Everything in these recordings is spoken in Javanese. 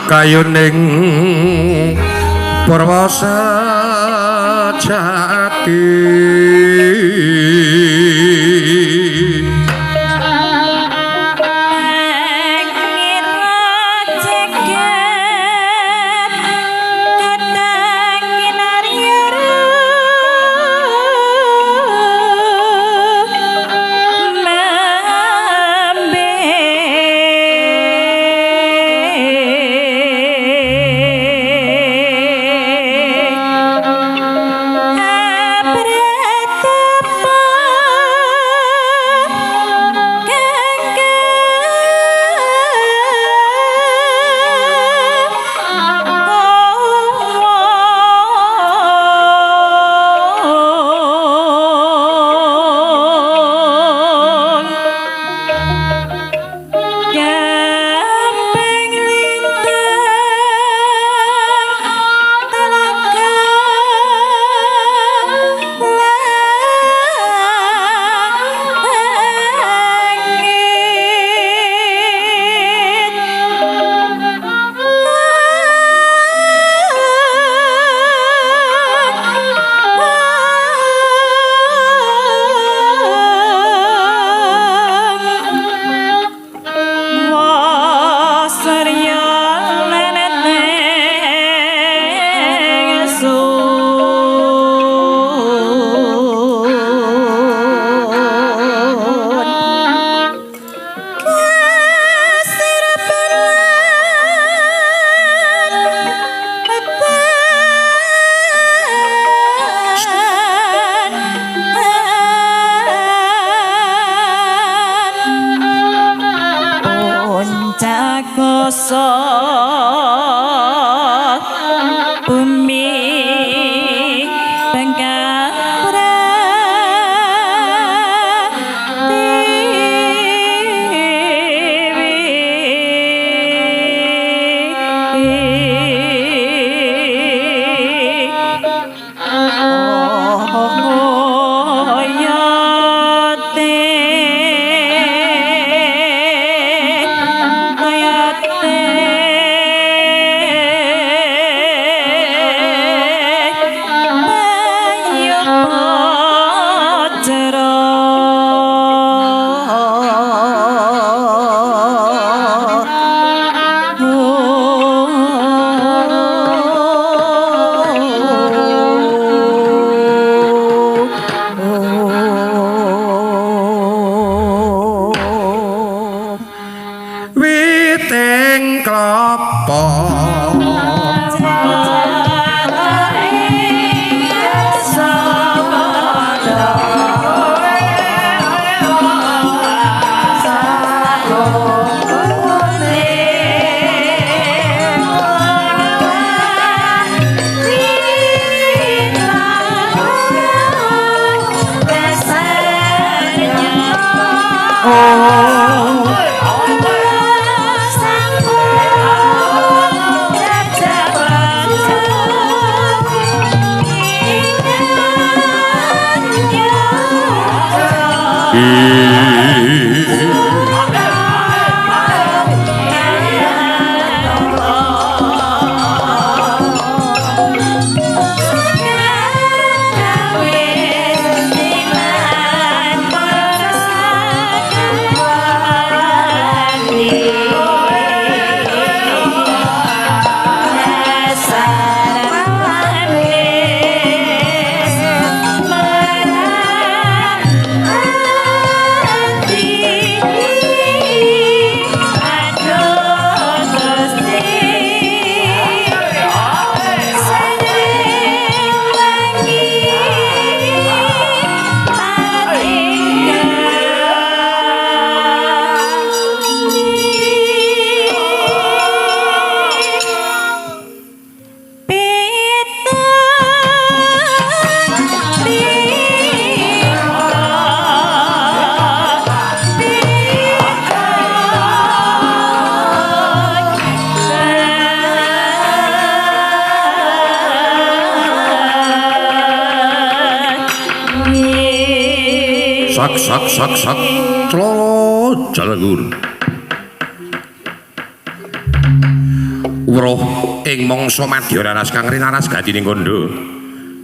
Kayuning purwa sejati. Sak sak sak sak celana jalagur. Weruh ing mangsa madya raras kang rinaras gatining kandha.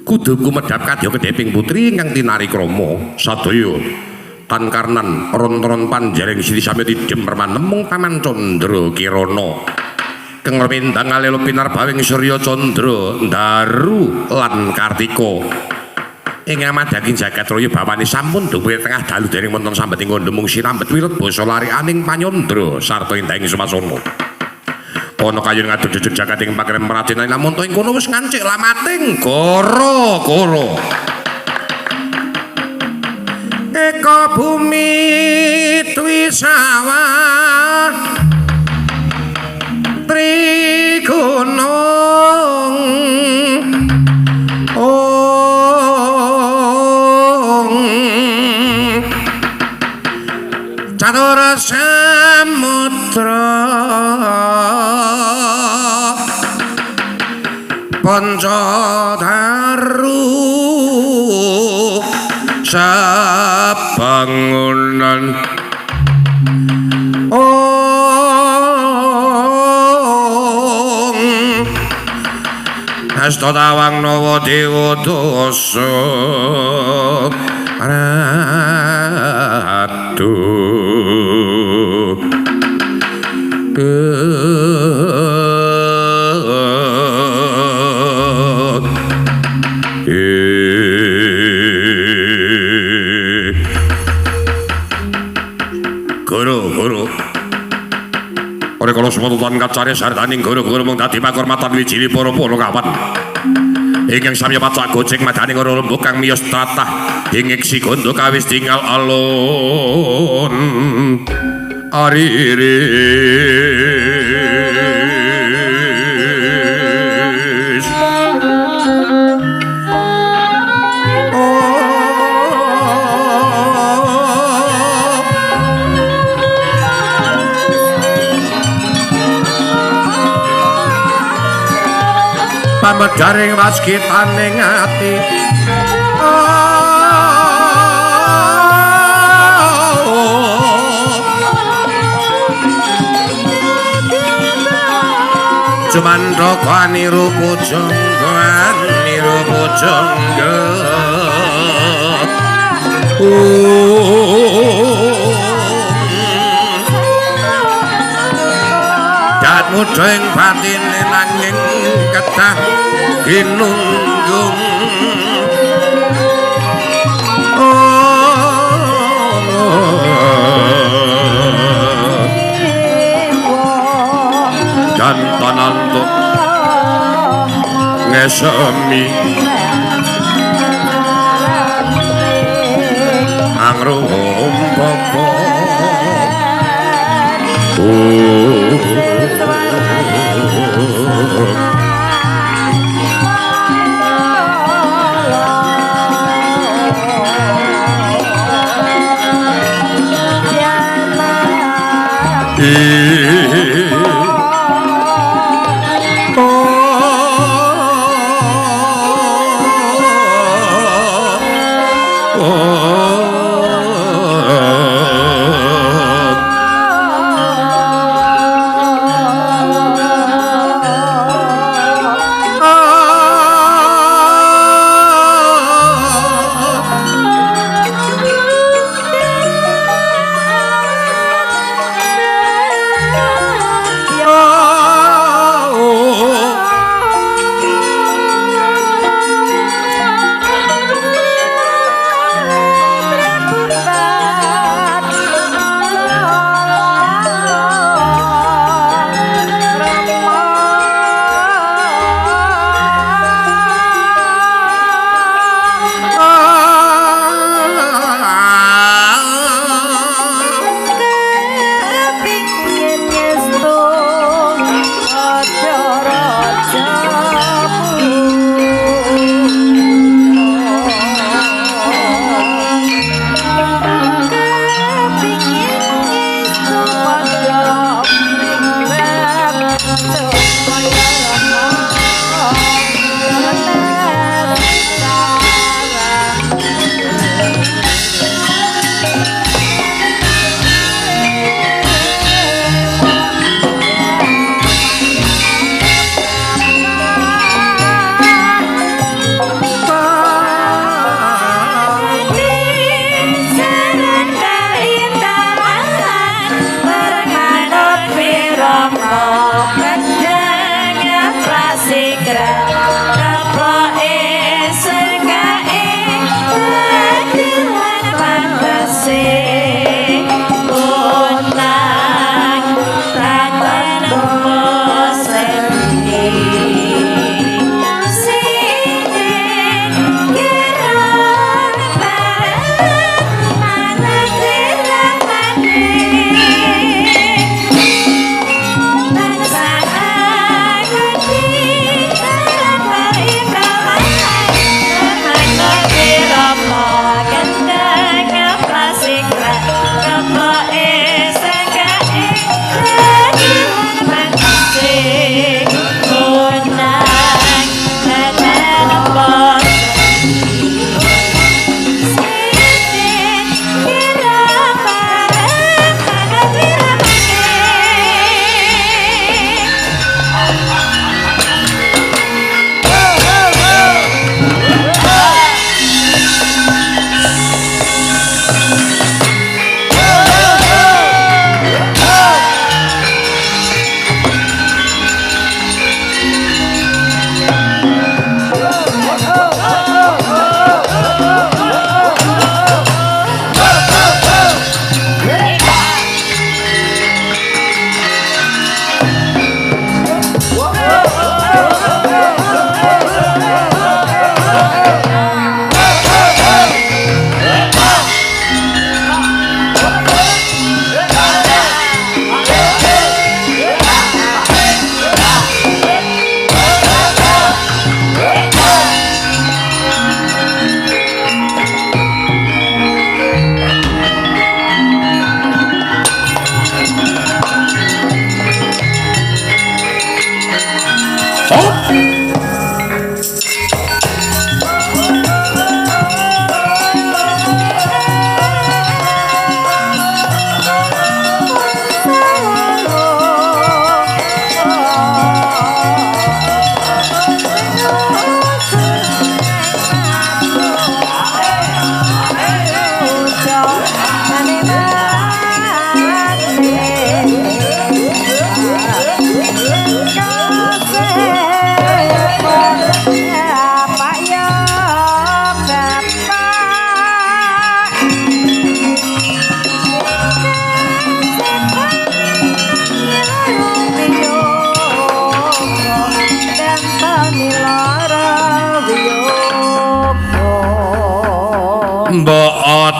Kudu kumedhap kadya kedheping putri ingkang tinari krama sadaya tan karnan ron-ron panjaring sri samya tidhem permanemung Taman Candra Kirana. Kang rumindang alelo pinarbawing Surya Candra Ndaru lan Kartika. Ing amadhaking jagat raya bawane sampun dumugi tengah dalu dening wonten sambeting kandha mung sinambet wilut basa larikaning panyandra sarta endahing sumasana. Ana kayun ngadeg jagat ing pakrem Raden lamun ing kono wis ngancik lamating goro-goro. Eka bumi twisawa trigunung ong catur samudra pancadaru sabangunan ong asta tawang nawa dewa dasa ratu. Guru-guru ora kala semono kacarya sartaning guru-guru mung dadi pakurmatan wijiwi para kawan. Ingkang samya pacak gojek madaning ora lembug kang miyos tlatah ing iksi gondo kawis tinggal alon ariris. Pamedharing waskitaning ati Jumandhaka niru pujangga niru pujangga. Dat mudha ing batine nanging kedah ginunggung. Jantananto ngesemi angrumpaka.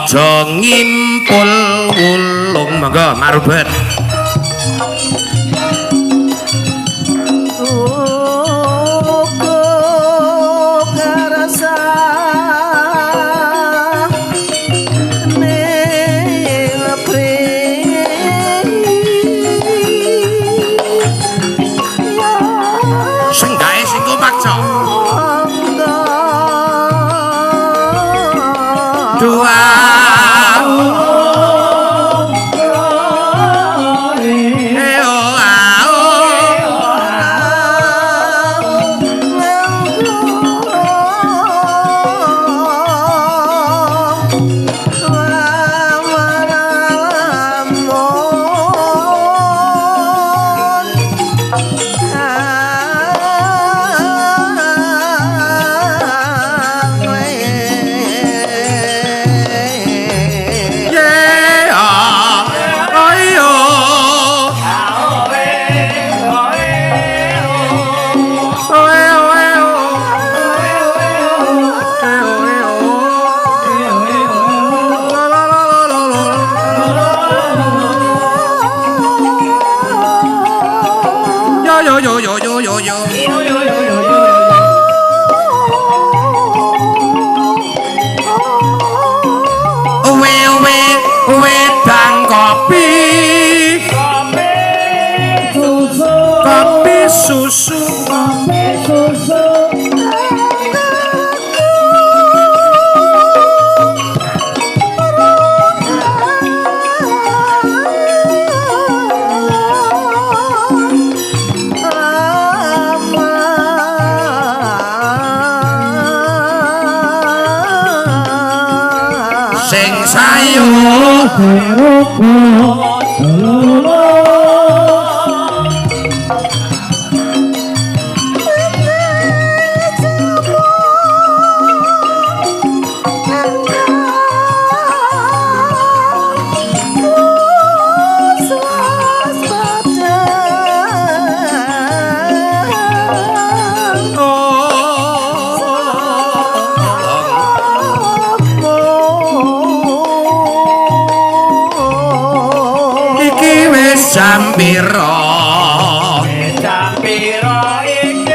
Aja ngimpul wulung. Monggo marubet. Senggae sing kumaksa. Dua. Susu, kopi susu. Sing sayu jam pira? Jam pira iki?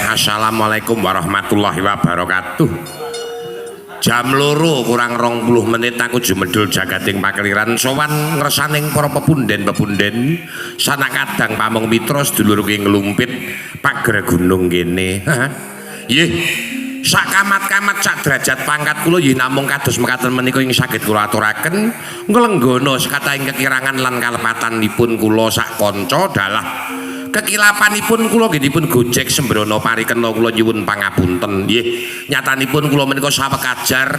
Assalamualaikum warahmatullahi wabarakatuh. Jam 2 kurang 20 menit aku jumedul jagating pakeliran sowan ngresaning para pepunden-pepunden sanak kadang pamong mitra sedulur ki nglumpit pager gunung kene. Nggih, sak kamat-kamat sak derajat pangkat kula nggih namung kados mekaten menika ing saged kula aturaken nglenggana sekathahing kekirangan lan kalepatanipun kula sak kanca dalah kekilapanipun kula nggih dipun gojek sembrono parikena kula nyuwun pangapunten. Nggih, nyatanipun kula menika saweg ajar,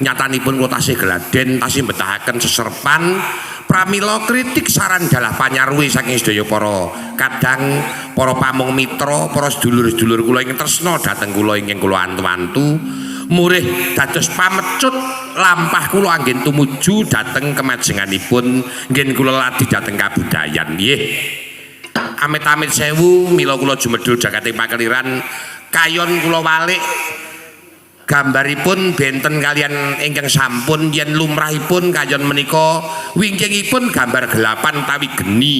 nyatanipun kula tasih gladen, tasih mbetahaken seserpan. Pramila kritik saran dalah panyarwi saking sedaya para kadang, para pamong mitra, para sedulur-sedulur kula ingkang tresna dhateng kula ingkang kula antu-antu murih dados pamecut lampah kula anggen tumuju dhateng kemajenganipun nggih kula ladi dhateng kabudayan. Nggih. Amit-amit sewu mila kula jumedul jagating pakeliran kayon kula walik gambaripun benten kalian ingkang sampun yen lumrahipun kayon menika wingkingipun gambar gelapan utawi geni.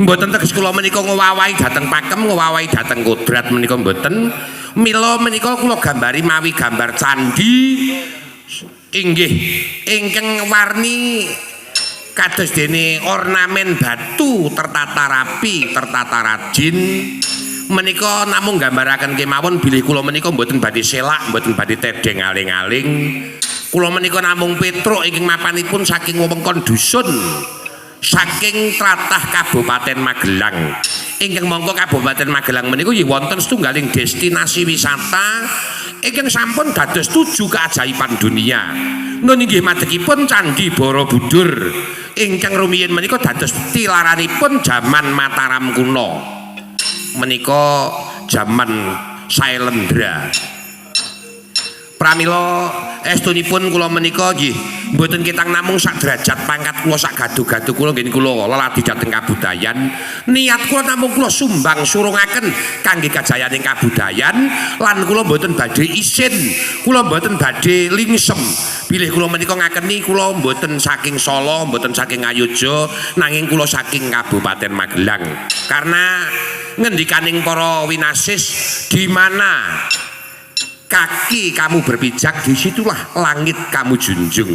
Mboten teges kula menika ngowawahi dhateng pakem, ngowawahi dhateng kodrat menika mboten. Mila menika kula gambari mawi gambar candi inggih ingkang warni kados dene ornamen batu tertata rapi, tertata rajin. Menika namung nggambaraken kemawon bilih kula menika mboten badhe selak, mboten badhe tedheng aling-aling. Kula menika namung Petruk ingkang mapanipun saking wewengkon dusun saking tlatah Kabupaten Magelang. Ingkang mangka Kabupaten Magelang menika nggih wonten setunggaling destinasi wisata ingkang sampun dados tuju keajaiban dunia. Nun inggih madegipun Candhi Borobudur ingkang rumiyin menika dados tilaranipun jaman Mataram kuno. Menika jaman Sailendra. Pramila estunipun kula menika nggih mboten ketang namung sak derajat pangkat kula sak gaduh-gaduh kula nggih kula leladi dhateng kabudayan. Niat kula namung kula sumbang surungaken kangge kajayaning kabudayan lan kula mboten badhe isin, kula mboten badhe lingsem. Bilih kula menika ngakeni kula mboten saking Solo, mboten saking Ngayogya, nanging kula saking Kabupaten Magelang. Karena ngendikaning para winasis, di mana kaki kamu berpijak, disitulah langit kamu junjung.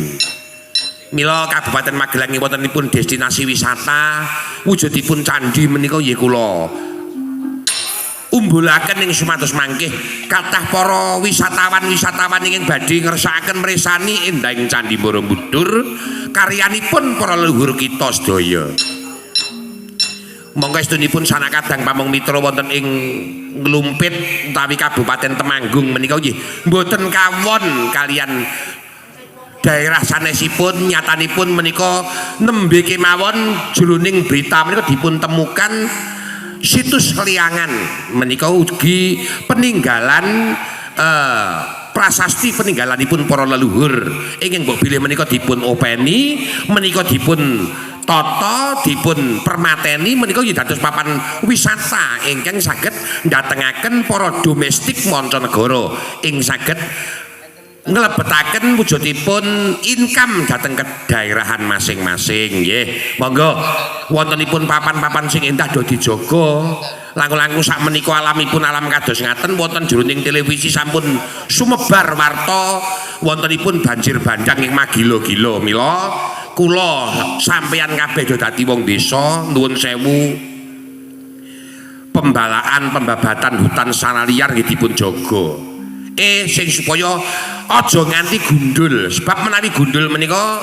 Mila Kabupaten Magelang wontenipun destinasi wisata wujudipun candhi menika nggih kula umbulaken ing sumados mangkih kathah para wisatawan-wisatawan ingkang badhe ngersakaken mresani endahing Candhi Borobudur karyanipun para leluhur kita sedaya. Monggo estunipun sanakadang pamong mitra wonten ing Nglumpit utawi Kabupaten Temanggung menika nggih mboten kawon kalian daerah sanesipun, nyatanipun menika nembe kemawon jroning berita menika dipun temukan situs Liyangan menika ugi peninggalan prasasti peninggalanipun para leluhur ingkang mbok bilih menika dipun openi, menika dipun tata, dipun permateni menika nggih dados papan wisata ingkang saged ndatengaken para domestik mancanegara ing saged nglebetaken wujudipun income dhateng kedaerahan masing-masing nggih. Monggo wontenipun papan-papan sing endah do dijaga. Langkung-langkung sak menika alamipun alam kados ngaten wonten jroning televisi sampun sumebar warta wontenipun banjir bandhang ing magila-gila. Mila kula sampeyan kabeh do dadi wong desa, nuwun sewu, pembalaan pembabatan hutan secara liar nggih dipun jaga. Sing supaya aja nganti gundul, sebab menawi gundul menika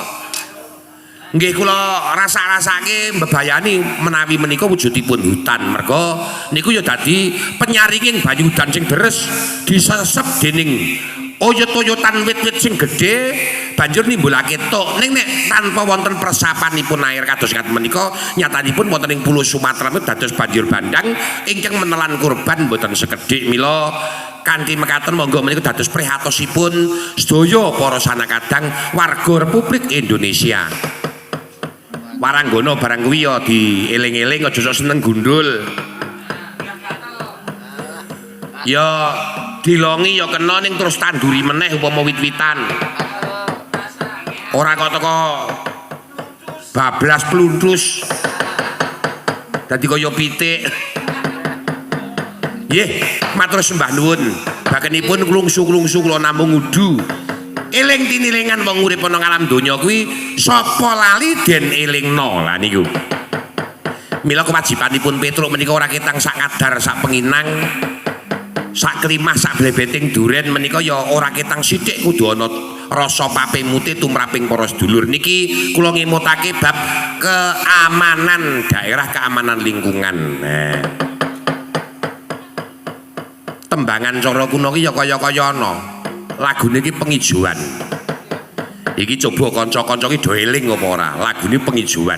nggih kula rasa-rasake mbebayani menawi menika wujudipun hutan. Merga niku ya dadi penyaringing banyu udan sing deres disesep dening oyot-oyotan wit-wit sing gedhe banjur nimbulake tok. Ning nek tanpa wonten presapanipun air kados ngaten menika nyatanipun wonten ing Pulau Sumatera menika dados banjir bandhang ingkang menelan korban mboten sekedhik. Mila kanthi mekaten monggo menika dados prihatosipun sedaya para sanakadang warga Republik Indonesia. Waranggono barang kuwi ya dieling-eling, aja sok seneng gundul. Ya dilongi ya kena ning terus tanduri meneh upama wit-witan. Ora kok teko bablas pluntus. Dadi kaya pitik. Nggih, matur sembah nuwun. Bakenipun klungsu-klungsu kula namung ngudu. Eling tinilingan wong urip ana alam donya kuwi sapa lali den elingno. Lah niku. Mila kewajibanipun Petruk menika ora ketang sak kadar sak penginang, sak klimah sak blebeting duren menika ya ora ketang sithik kudu ana rasa papemute tumraping para sedulur. Niki kula ngemutake bab keamanan daerah, keamanan lingkungan. Nah, tembangan cara kuno ki ya kaya-kaya ana. Lagune iki pengijoan. Iki coba kanca-kanca ki do eling apa ora? Lagune pengijoan.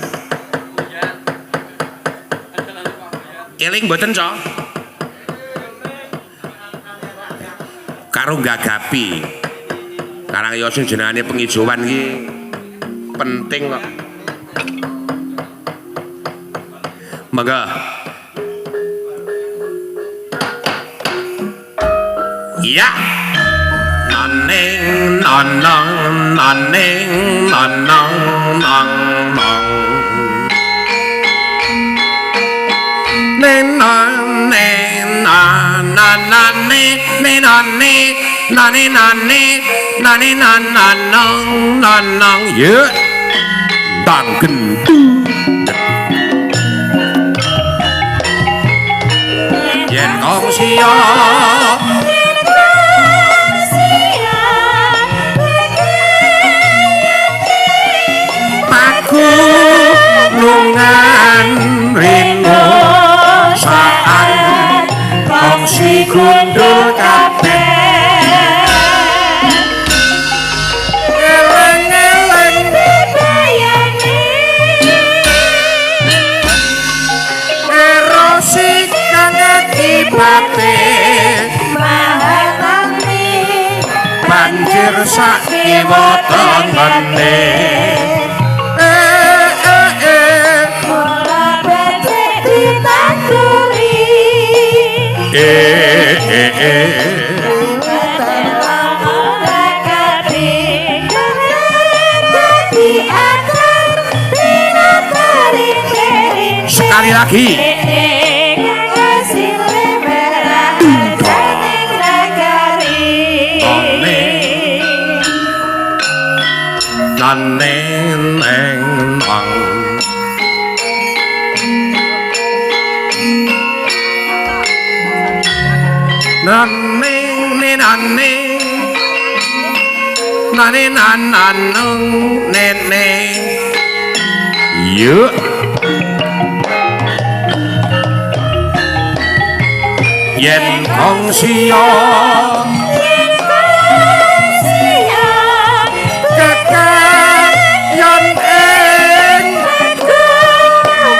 Eling mboten, Cok? Karo gagapi. Karang ya sing jenengane pengijoan ki penting kok. Monggo. Iya. Naning nanang naning nanang nang nang. Nen nan nen nan nan nan ne ne nan ne nan ne nan ne nan ne nan nan nang nan nang. Ye. Dang gentu. Yen kongsiya pagunungan rino saan kongsi gundul kabeh eleng-eleng bebayane erosi kang akibate mahanani banjir sak kiwa tengene. Ora becik ditanduri Sekali lagi. Neng nang nan ning nan ning nane nan nan nung nen ne. Yuk. Yen kongsiya kekayon ing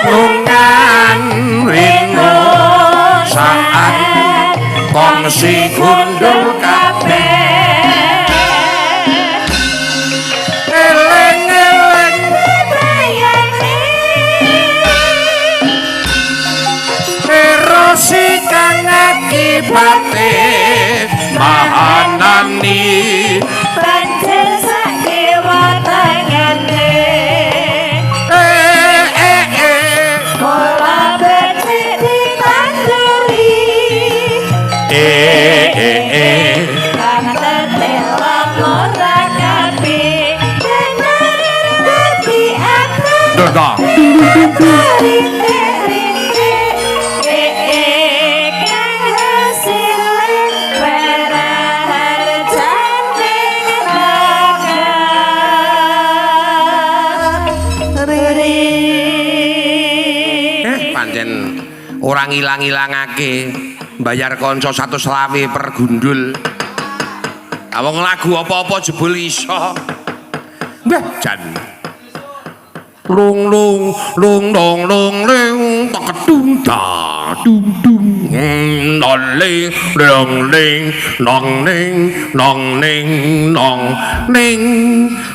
gunungan rino saan kongsi gundul kabeh eleng-eleng erosi kang akibate mahanani banjir sak kiwa tengene. Ora becik ditanduri kang tetelok ora kapi bener dadi akar Dadah. Pancen ora ngilang-ilangake bayar kanca 125 per gundul. Wong lagu apa-apa jebul iso. Mbah jan. Lung lung lung dong lung ling tak dung da dung dung non ling long ling nong ning nong ning nong ning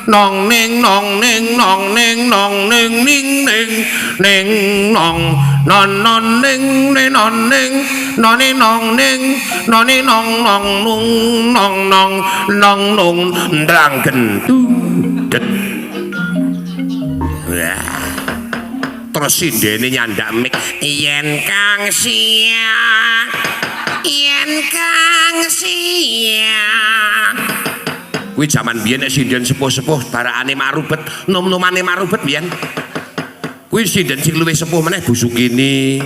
nong ning nong ning nong ning nong ning ning ning ning nong non non ning ning non ning non ning nong ning non ning nong nong nung nong nong nong nung ndrang gentung det. Terus sindene nyandak mik yen kang siang yen kang siang. Kuwi jaman biyen nek sinden sepuh-sepuh barakane marubet, nom-nomane marubet biyen. Kuwi sinden sing luwih sepuh meneh Bu Sukini.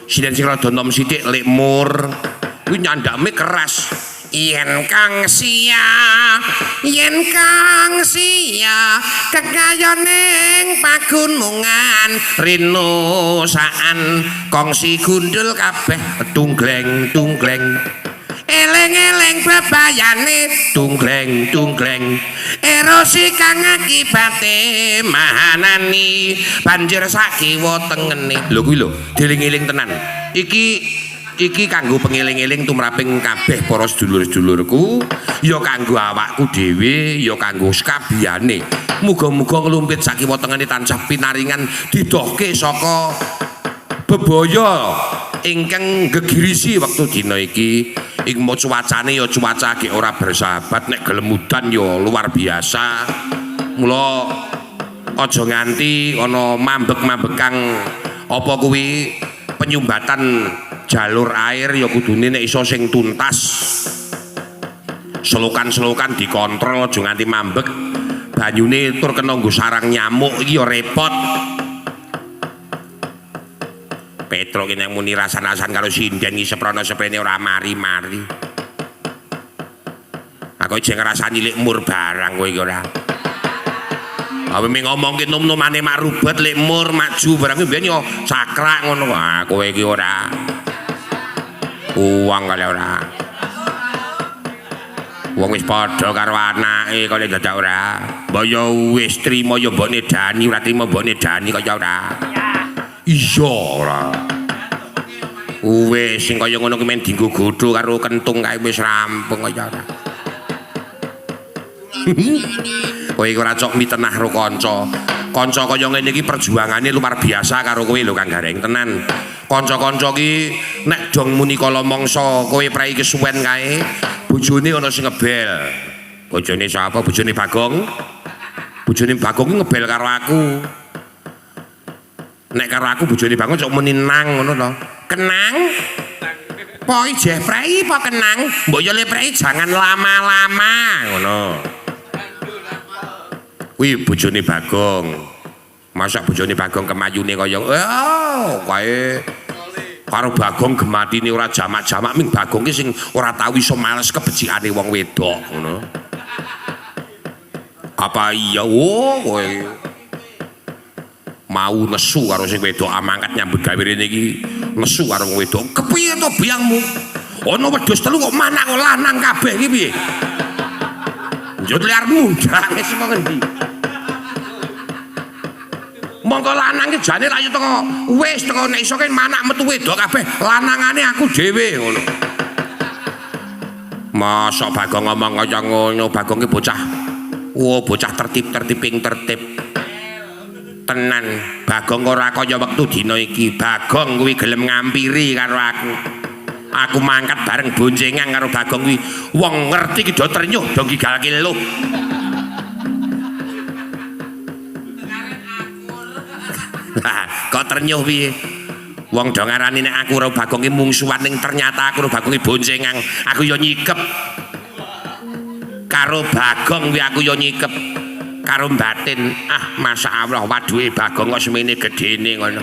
Sinden sing rada nom sithik Lekmur. Kuwi nyandak mik keras. Yen kang siang, yen kang siang, kekayoning pagunungan rino saan kongsi gundul kabeh tunggleng tunggleng. Eleng-eleng bebayane tunggleng tunggleng. Erosi kang akibate mahanani banjir sak kiwa tengene. Lho kuwi lho, dieling-eling tenan. Iki kanggo pengeling-eling tumraping kabeh para sedulur-sedulurku, ya kanggo awakku dhewe, ya kanggo sekabehane. Muga-muga nglumpit sakiwa tengene tansah pinaringan didohke saka bebaya ingkang gegirisi wektu dina iki. Ing cuacane ya cuaca gek ora bersahabat, nek gelem udan ya luar biasa. Mula aja nganti ana mambek-mambekang apa kuwi penyumbatan jalur air ya kudune nek iso sing tuntas. Selokan-selokan dikontrol aja nganti mambek. Banyune tur kena nggo sarang nyamuk iki ya repot. Petruk ki nek muni rasan-rasan karo sinden iki seprana-seprene ora mari-mari. Aku jek ngrasani lek mur barang kowe iki ora. Awe mung ngomongke nom-nomane mak rubet lek mur maju barang kuwi mbiyen yo cakrak ngono. Ah kowe iki ora. Uang kali ora. Wong wis padha karo anake kok dadak ora. Mbok yo wis trimo yo mbokne Dani, ora trimo mbokne Dani kok ya ora. Iya ora. Wis sing kaya ngono ki men dienggo godho karo kentung kae wis rampung kaya ora. Kowe iki ora cok mitenah karo kanca. Kanca kaya ngene iki perjuangane luar biasa karo kowe lho Kang Gareng tenan. Kanca-kanca ki nek dong muni kala mangsa kowe prei kesuwen kae, bojone ana sing ngebel. Bojone sapa? Bojone Bagong. Bojone Bagong ki ngebel karo aku. Nek karo aku bojone Bagong cok muni nang ngono to. Kenang? Po ijeh prei apa kenang? Mbok yo le prei jangan lama-lama ngono. Kuwi bojone Bagong. Masa bojone Bagong kemayune kaya oh kae karo Bagong gematine ora jamak-jamak ming Bagong ki sing ora tau iso males kebecikane wong wedok ngono. Apa iya wo kowe mau nesu karo sing wedok amangkat nyambut gawe rene iki nesu karo wong wedok. Kepiye to biyangmu? Ana wedhus telu kok manak kok lanang kabeh iki piye? Njut liarmu ndak wis kok ngendi? Mongko lanang ki jane lak yo teko wis teko nek iso ki manak metu wedok kabeh lanangane aku dhewe ngono. Mosok Bagong ngomong kaya ngono, Bagong ki bocah. Wo bocah tertib-tertibing tertib. Tenan, Bagong ora kaya wektu dina iki. Bagong kuwi gelem ngampiri karo aku. Aku mangkat bareng boncengan karo Bagong kuwi. Wong ngerti ki do trenyuh do gigalke luh. Lah, kok trenyuh piye? Wong do ngarani nek aku karo Bagong ki mungsuhan ning ternyata aku karo Bagong ki boncengan. Aku yo nyikep. Karo Bagong kuwi aku yo nyikep. Karo batin, ah masyaallah waduhe Bagong kok semene gedene ngono.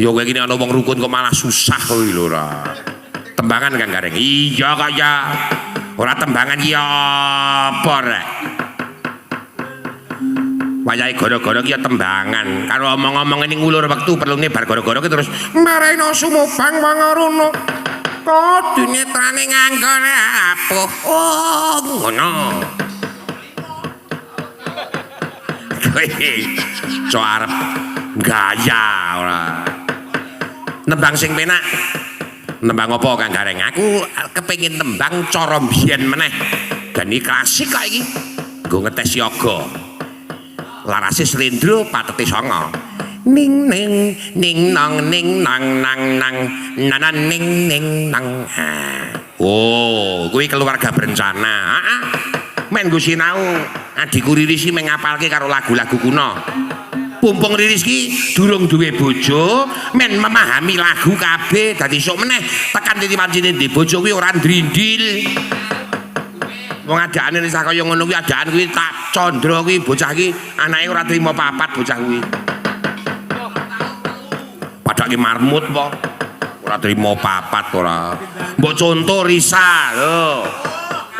Ya kowe iki ana wong rukun kok malah susah kowe lho ora. Tembangan Kang Gareng. Iya kok ya. Ora tembangan ki apa rek. Wayahe gara-gara ki ya tembangan. Karo omong-omong ini ngulur wektu perlune bar gara-gara ki terus mareno sumubang wangaruna. Kodune trane nganggo apuh. Oh ngono. Kowe cok arep gaya ora. Nembang sing penak. Nembang apa Kang Gareng? Aku kepengin nembang cara mbiyen meneh. Dan iki klasik kok iki. Nggo ngetes yoga. Larase slendro patete sanga. Ning ning ning nang ning nang nang nang nanan ning ning nang. Oh, kuwi keluarga berencana. Heeh. Men nggo sinau. Adikku Riris iki mengapalke karo lagu-lagu kuno. Pumpung Riris ki durung duwe bojo, men memahami lagu kabeh dadi sok meneh tekan titi pancine ndek bojo kuwi ora ndrindil. Wong adakane nek kaya ngono kuwi adakan kuwi tak condro kuwi bocah ki anake ora trimo papat bocah kuwi. Padake marmut po. Ora trimo papat ora. Mbok conto Risa lho.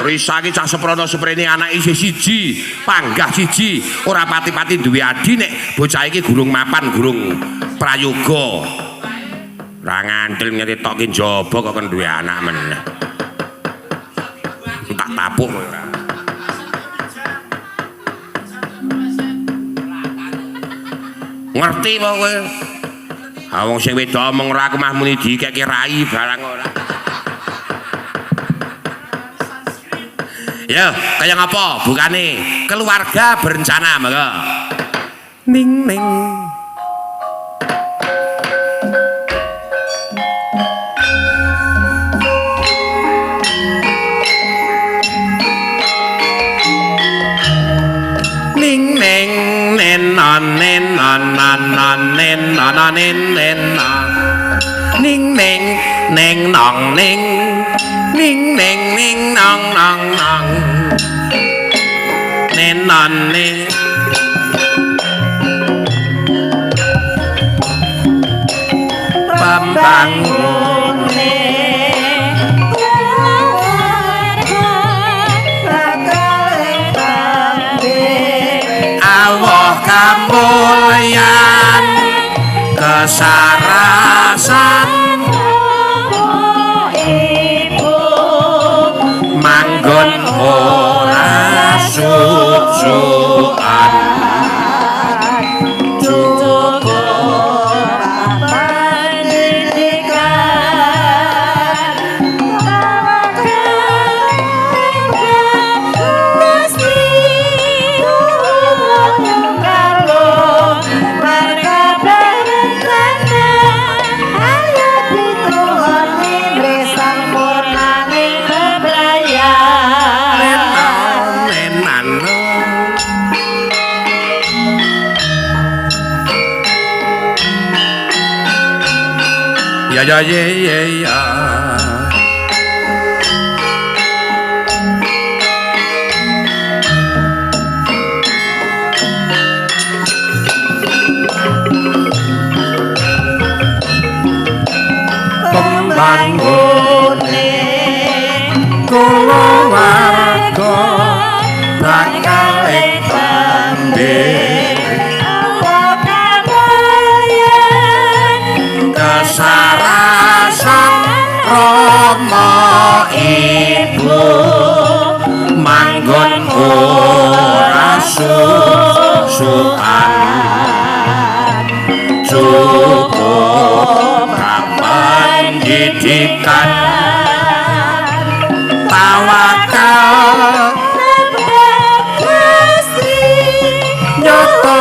Risa ki cah seprono seprene anake isih siji, panggah siji, ora pati-pati duwe adi nek bocah iki gurung mapan, gurung prayoga. Ora ngandel nyeritokke njaba kok kon duwe anak meneh. Tak tapuk kowe ora. Ngerti apa kowe? Ha wong sing wedok omong ora aku mah muni dikeke rai barang ora. Ya, kaya ngapa? Bukane keluarga berencana, monggo. Ning ning. Ning ning nen non nen non non non nen non non nen nen non. Ning ning ning nong ning. Ning ning ning nong nong nong. Nen non ning. Pembangune keluarga bakal tembe awoh kamulyan kesarasan ibu manggon ora suk-sukan cukup pendidikan tawakal Gusti kalau warga berencana ayo dituhoni sampurnane bebrayan. Nenan. Ya ya ye ye ya. Pembangune Kulawarga bakal tembe kesarasan rama ibu manggon ora suk-sukan cukup pendidikan tawakal nyoto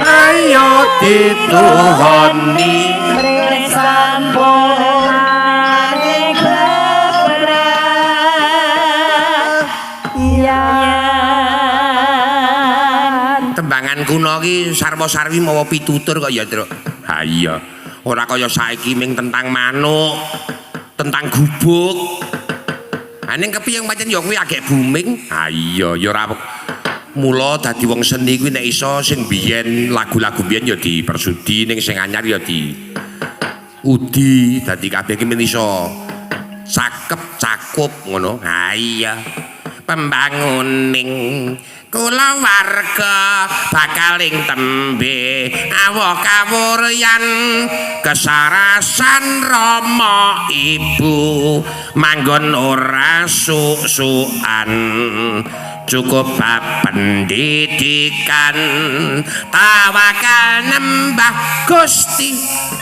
ayo dituhoni tembangan kuno ki sarwa-sarwi mawa pitutur kok ya, Truk. Ha iya. Ora kaya saiki ming tentang manuk, tentang gubuk. Ha ning kepiye pancen ya kuwi agek booming. Ha iya, ya ora. Mula dadi wong seni kuwi nek iso sing biyen lagu-lagu biyen ya dipersudi ning sing anyar ya di udi dadi kabeh ki men iso cakep cakup ngono. Ha iya. Pembanguning kulawarga bakal ing tembe awoh kawuryan kesarasan rama ibu manggon ora suk-sukan cukup bab pendidikan tawakal nembah Gusti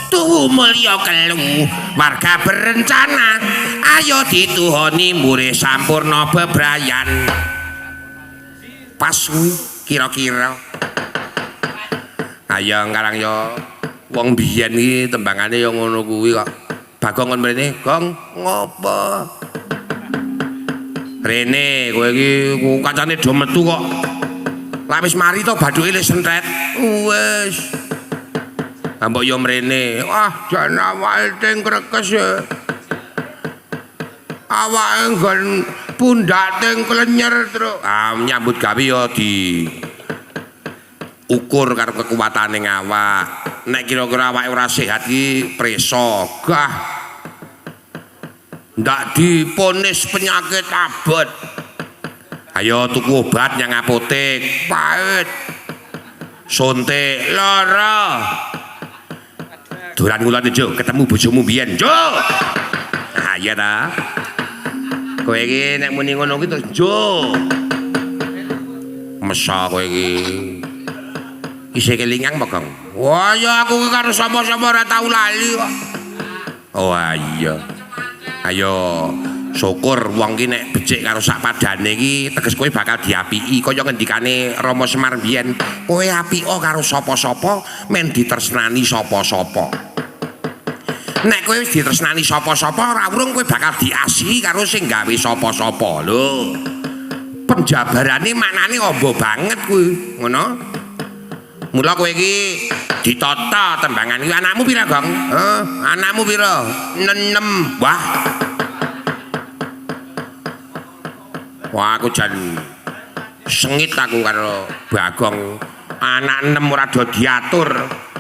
Tuhu mulya kelu warga berencana ayo dituhoni mure sampurna bebrayan. Pas kuwi kira-kira. Ayo ngarang yo wong biyen iki tembangane yo ngono kuwi kok. Bagong kon mrene, Gong, ngopo? Rene kowe iki kancane do metu kok. Lah wis mari to bathuke wis sentret. Wis. Mbok yo mrene. Wah, jan awake ting krekes ya. Awake nggon pundak ting klenyer, Truk. Ah, nyambut gawe ya di ukur karo kekuatane awak. Nek kira-kira awake ora sehat ki preso, gah. Ndak diponis penyakit abot. Ayo tuku obat nyang apotek, pahit. Suntik lara. Dolan ngulon Jo, ketemu bojomu biyen, Jo. Ah iya ta. Kowe iki nek muni ngono ki terus Jo. Mesa kowe iki. Isih kelingan apa, Gong? Wah, ya aku ki karo sapa-sapa ora tau lali kok. Oh iya. Ayo syukur wong ki nek becik karo sak padane iki teges kowe bakal diapiki kaya ngendikane Rama Semar biyen. Kowe apika karo sapa-sapa men ditresnani sapa-sapa. Nek kowe wis ditresnani sapa-sapa ora urung kowe bakal diasihi karo sing gawe sapa-sapa. Lho. Penjabarane maknane amba banget kuwi, ngono. Mula kowe iki ditata tembangan iki anakmu pira, Gong? Heh, anakmu pira? 6. Wah. Wah, aku jan Sengit aku karo Bagong. Anak 6 ora do diatur.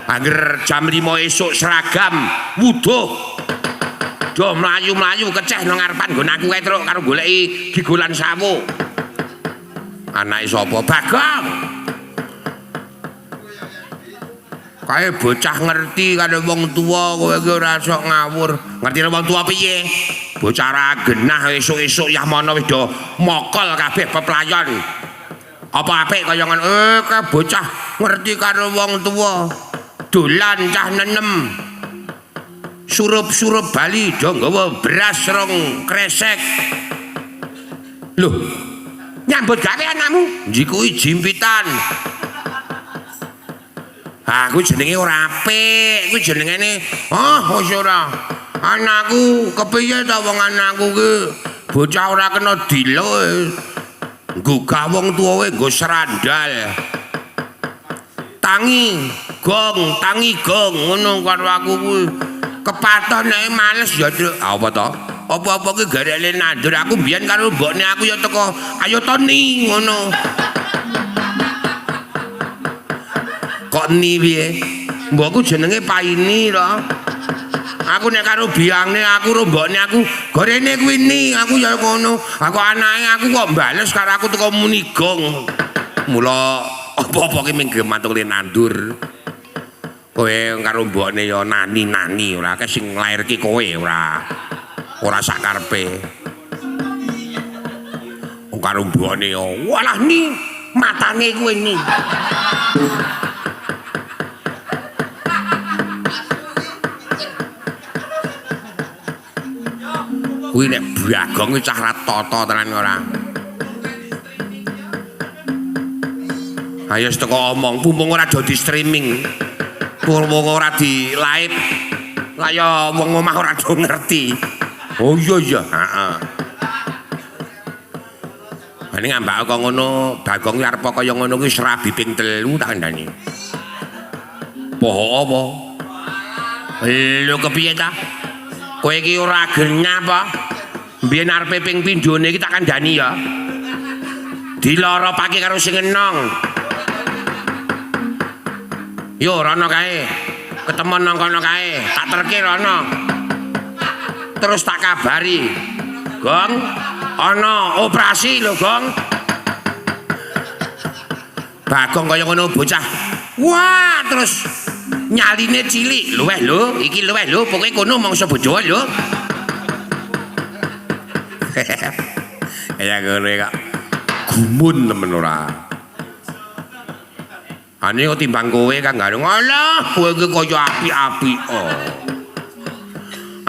Angger jam 5 esuk seragam wuduh. Do mlayu-mlayu keceh nang ngarepan nggon aku kae truk karo goleki gigolan sawo. Anake sapa? Bagong. Kae bocah ngerti karo wong tuwa kowe iki ora sok ngawur. Ngerti karo wong tuwa piye? Bocah ra genah esuk-esuk yah mono wis do mokol kabeh peplayon. Apa apik kaya ngono? Kae bocah ngerti karo wong tuwa. Dolan cah nenem. Surup-surup bali do nggawa beras rong kresek. Loh, nyambut gawe anakmu? Njikuki jimpitan. Aku jenenge ora apik, kuwi jenengane ah wis ora. Anakku kepiye ta wong anakku ki bocah ora kena diluk. Nggugah wong tuwae nggo serandal. Tangi gong, tangi gong ngono karo aku kuwi. Kepaton nek males ya, Truk. Apa to? Apa-apa ki gareke nandur aku mbiyen karo mbokne aku ya teko ayo to ni ngono. Kok ni piye? Mbokku jenenge Paini to. Aku nek karo biyangne aku ro mbokne aku gorene kuwi ni, aku ya ngono. Aku anake aku kok bales karo aku teko muni gong. Mula apa-apa ki mung gemantung le nandur. Kowe karo mbokne ya nani-nani ora akeh sing nglairke kowe ora. Ora sak karepe. Wong karo mbokne ya walah ni matane kowe ni. Kuwi nek Bagong kuwi cah ra tata tenan ora. Ayo teko omong, pumpung ora do di streaming. Pumpung ora di live. Lah ya wong omah ora do ngerti. Oh iya iya, heeh. Ane ngambak kok ngono, Bagong ki arep kaya ngono kuwi serabi ping 3 tak kandhani. Poho apa? Lho kepiye ta? Kowe iki ora genah apa? Mbiyen arepe ping pindhone iki tak kandhani ya. Diloropake karo sing enong. Yo rono kae. Ketemu nang kono kae, tak terke rono. Terus tak kabari. Gong, ana operasi lho, Gong. Bagong kaya ngono bocah. Wah, terus nyaline cilik, luweh lho, iki luweh lho, pokoke kono mangsa bojoa lho. Ya ngono kok. Gumun temen ora. Ane kok timbang kowe Kang Gareng. Alah, kowe iki kaya apik-apik. Oh.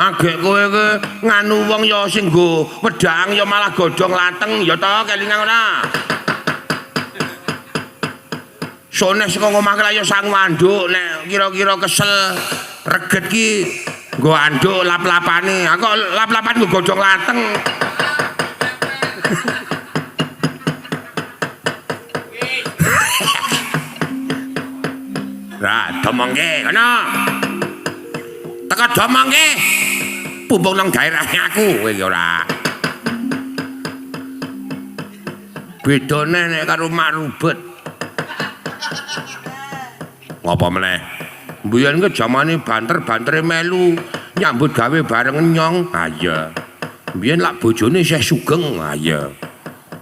Agek kowe iki nganu wong ya sing nggo wedang ya malah godhong lateng ya ta kelingan ora. Sone saka omah ki ya sangu anduk nek kira-kira kesel reget ki nggo anduk lap-lapane. Aku lap-lapan nggo godhong lateng. Lah domongke kono. Teko domongke. Pumpung nang daerahnya aku kowe iki ora. Bedane nek karo Mak Rubet. Ngapa meneh? Mbiyen ki jamane banter-bantere melu nyambut gawe bareng nyong. Ha iya. Mbiyen lak bojone isih sugeng. Ha iya.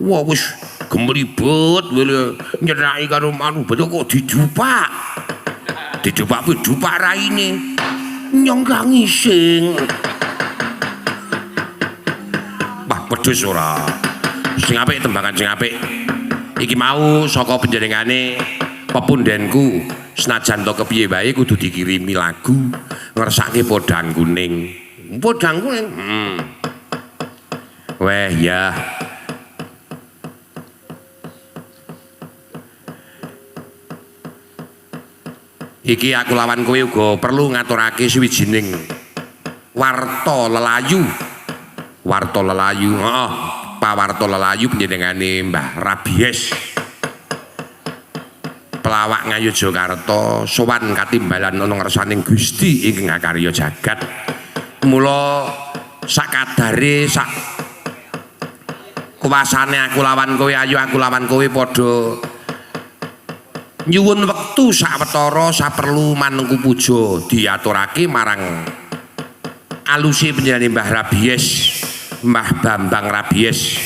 Wah wis gemlibet nyeraki karo Mak Rubet kok dijupak. Dijupak dijupak raine. Nyong kang ngising. Wah wedhus ora. Sing apik tembangan sing apik. Iki mau saka panjenengane pepundenku. Senajan to kepiye wae kudu dikirimi lagu ngersake podang kuning. Podang kuning. Weh ya. Iki aku lawan kowe uga perlu ngaturake suwijining warta lelayu. Warta lelayu, heeh. Pawarta lelayu panjenengane Mbah Rabies. Pelawak Ngayogyakarta sowan katimbalan ana ngersaning Gusti ingkang ngakarya jagat. Mula sakadare sak Kuwasane aku lawan kowe, ayo aku lawan kowe padha nyuwun wektu sawetara saperlu manungku puja diaturake marang alusi panjenengane Mbah Rabies, Mbah Bambang Rabies,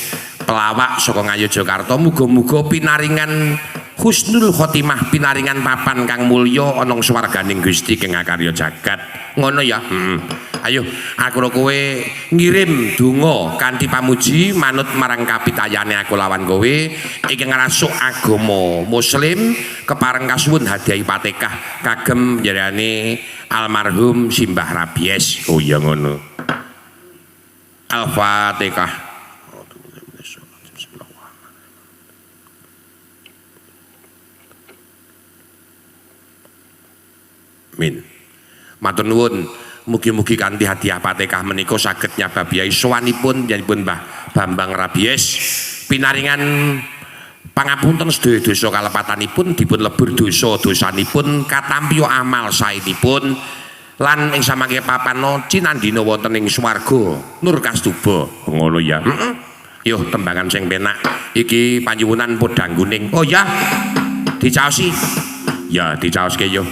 pelawak saka Ngayogyakarta. Muga-muga pinaringan husnul khotimah, pinaringan papan kang mulya ana swarganing Gusti kang akarya jagat. Ngono ya. Ayo aku karo kowe ngirim donga kanthi pamuji manut marang kapitayane aku lawan kowe iki ngrasuk agama muslim kepareng kasuwun hadiah Fatihah kagem panjenengane almarhum Simbah Rabies. Oh iya ngono. Al-Fatihah. Amin. Matur nuwun, mugi-mugi kanthi hadiah Fatihah menika saged nyababiahi sowanipun panjenenganipun Mbah Bambang Rabies pinaringan pangapunten sedaya dosa kalepatanipun, dipun lebur dosa-dosanipun, katampi amal saenipun lan ing samangke papana cinandhina wonten ing swarga nur kastuba. Ngono ya. Heeh. Yo tembangan sing penak iki panyuwunan podang kuning. Oh ya. Dicaosi. Ya dicaoske yo.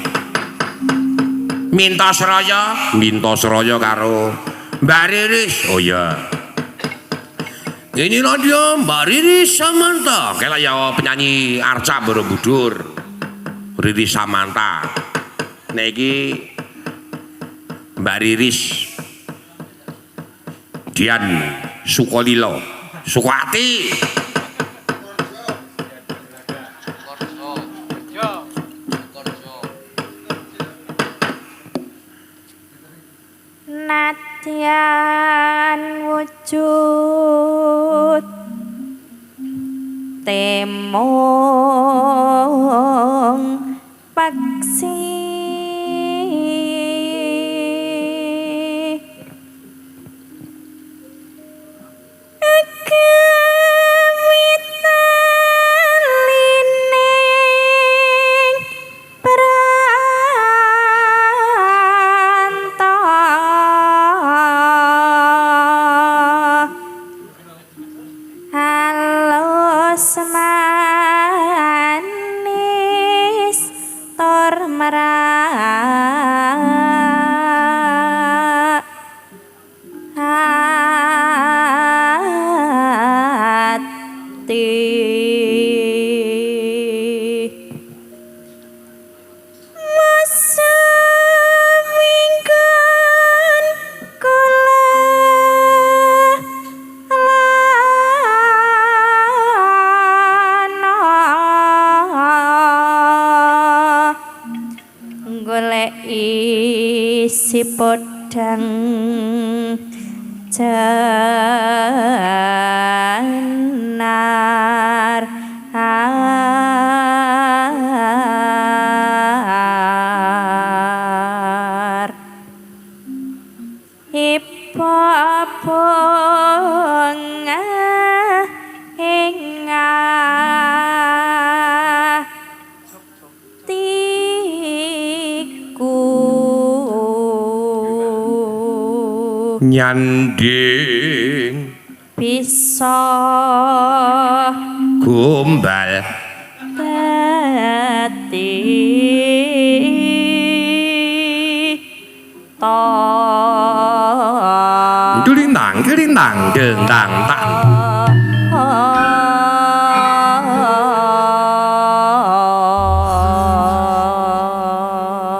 Minta Seraya, Minta Seraya karo Mbak Riris. Oh iya. Inilah dia Mbak Riris Samanta. Kela ya penyanyi Arca Borobudur. Riris Samanta. Nek iki Mbak Riris Dian Sukolilo, Sukati. Nadyan wujud temung paksi si podang jenar ar ipo bunga ing nyanding bisa gombal dadi to kelintang kelintang dendang tang.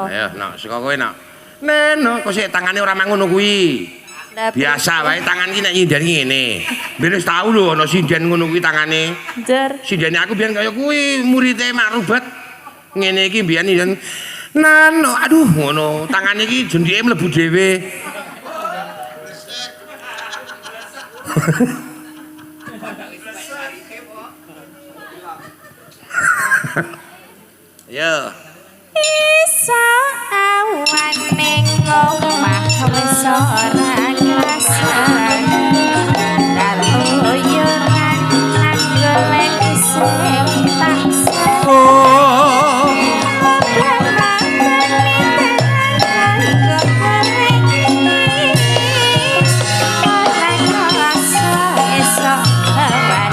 Ayo nak saka kowe nak. Neno kok sik tangane ora mangono kuwi. Biasa wae tangan iki nek nyinden ngene. Biyen wis tau lho ana sinden ngono kuwi tangane. Sindene aku biyen kaya kuwi murite Mak Rubet. Ngene iki biyen nyinden nano aduh ngono tangane iki jendhike mlebu dhewe. Yo. Iso awan ning omah wis ora ngrasani. Kaluyuran nang golek sing tak seneng. Ora ngrasa esok awan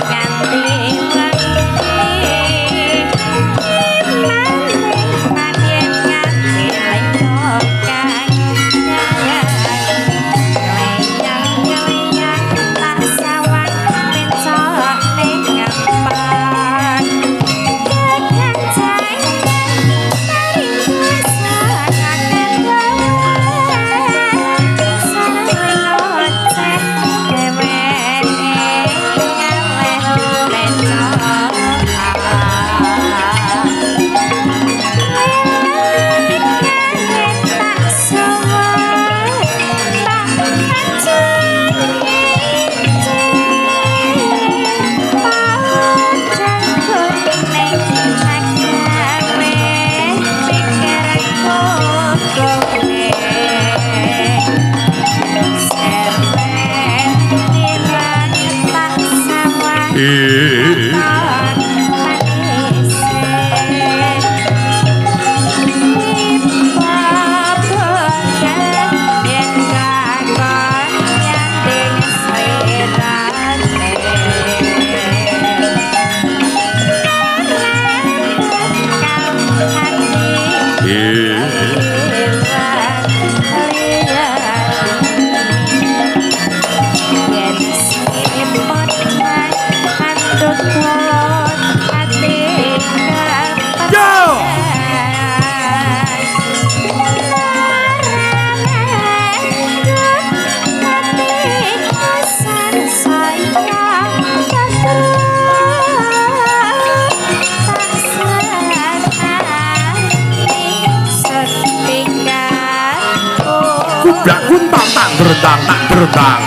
bertang tak bertang.